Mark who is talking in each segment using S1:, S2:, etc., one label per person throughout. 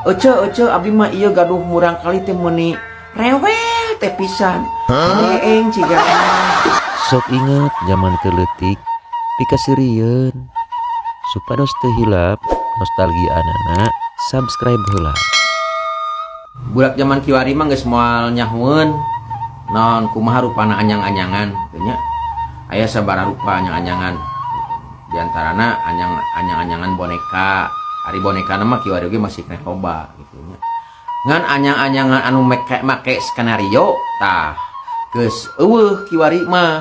S1: Ece, ece, abdi mah ieu gaduh murangkalih teh meuni rewel teh pisan. Heeng ciga.
S2: Sok inget zaman keur leutik, pikaseurieun. Supados teu hilap nostalgianana, subscribe heula.
S1: Budak zaman kiwari mah geus moal nyahoeun naon, kumaha rupana anyang-anyangan teu nya. Aya sabaraha rupa anyang-anyangan. Di antarana anyang-anyangan boneka. Ari boneka mah kiwari oge masih keneh loba gitu nya. Ngan anyang-anyangan anu make skenario tah geus euweuh kiwari mah.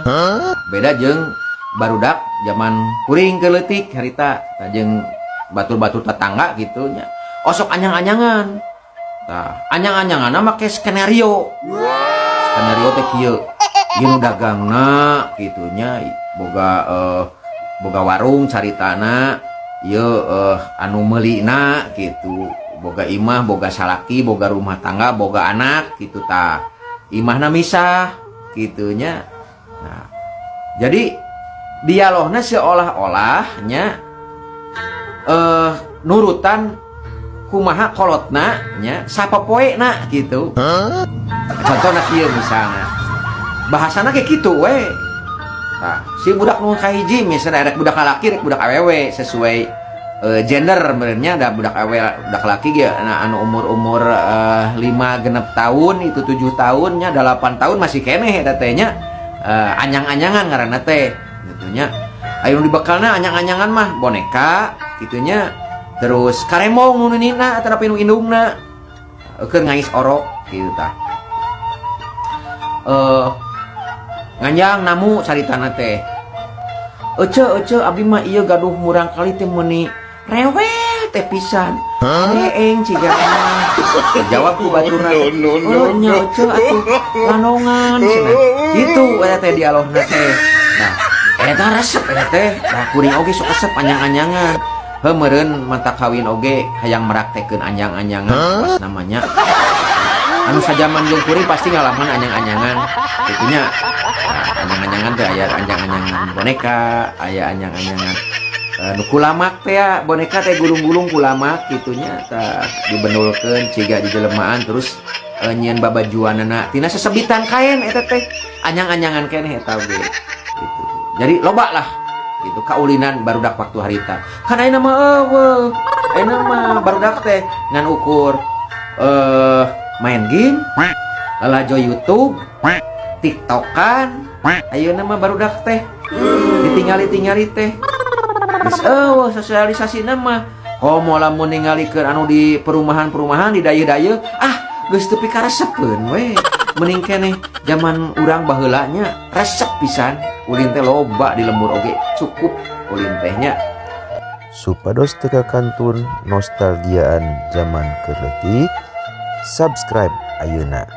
S1: Beda jeung barudak zaman kuring keur leutik harita, tah, jeung batur-batur tetangga gitu nya. Osok anyang-anyangan. Tah, anyang-anyanganna make skenario. Skenario teh kieu. Ieu nu dagangna kitu nya, boga warung caritana, ieu anu meulina gitu, boga imah, boga salaki, boga rumah tangga, boga anak gitu tah. Imahna misah kitu nya. Nah, jadi dialogna seolah-olah nya nurutan kumaha kolotna nya sapopoena gitu. Contohna kieu misalnya. Bahasana kayak gitu we. Nah, si budak nu kahiji misalnya, rek budak laki rek budak awewe, sesuai gender sebenarnya ada budak awewe, budak laki ge. Nah, anu umur-umur 5 genep tahun itu, 7 tahun nya, 8 tahun masih keneh eta teh nya, anyang-anyangan ngaranna teh gitu nya. Ayo dibekalna anyang-anyangan mah boneka kitu nya, terus karemong nu ninina atau nu indungna keur ngais orok gitu tah. Nganjang namu caritana teh. Ece, ece, abdi mah ieu gaduh murangkalih teh meuni rewel teh pisan. Heeng ciga. Jawab ku baturna. Oh nya, ece, atuh lanongan cenah. Gitu eta teh dialogna teh. Nah, eta resep eta teh. Nah, kuring oge sok resep anyang-anyangan. Heuh, meureun mata kawin oge hayang meraktekeun anyang-anyangan pas namanya. Anu sajaman jeung kuring pasti ngalaman anyang-anyangan. Kitu nya. Nah, anyang-anyangan teh aya anyang-anyangan boneka, aya anyang-anyangan nu kulamak teh ya, boneka teh gulung-gulung kulamak kitu nya, tah dibendulkeun ciga dijelemaan, terus nyieun babajuanana tina sesebitan kain. Eta teh anyang-anyangan keneh eta oge gitu. Jadi loba lah gitu kaulinan barudak waktu harita. Kan ayeuna mah euweuh. Ayeuna mah barudak teh ngan ukur main game, lalajo YouTube, TikTokan. Ayeuna mah barudak teh ditinggali-tingali teh geus euweuh sosialisasina mah. Komo lamun ningalikeun anu di perumahan-perumahan di dayeuh-dayeuh, ah, geus teu pikaresepeun we. Mending keneh zaman urang baheula nya, resep pisan ulin teh, loba di lembur oge cukup ulin teh nya.
S2: Supados teu kakantun nostalgiaan zaman keur leutik, subscribe ayeuna.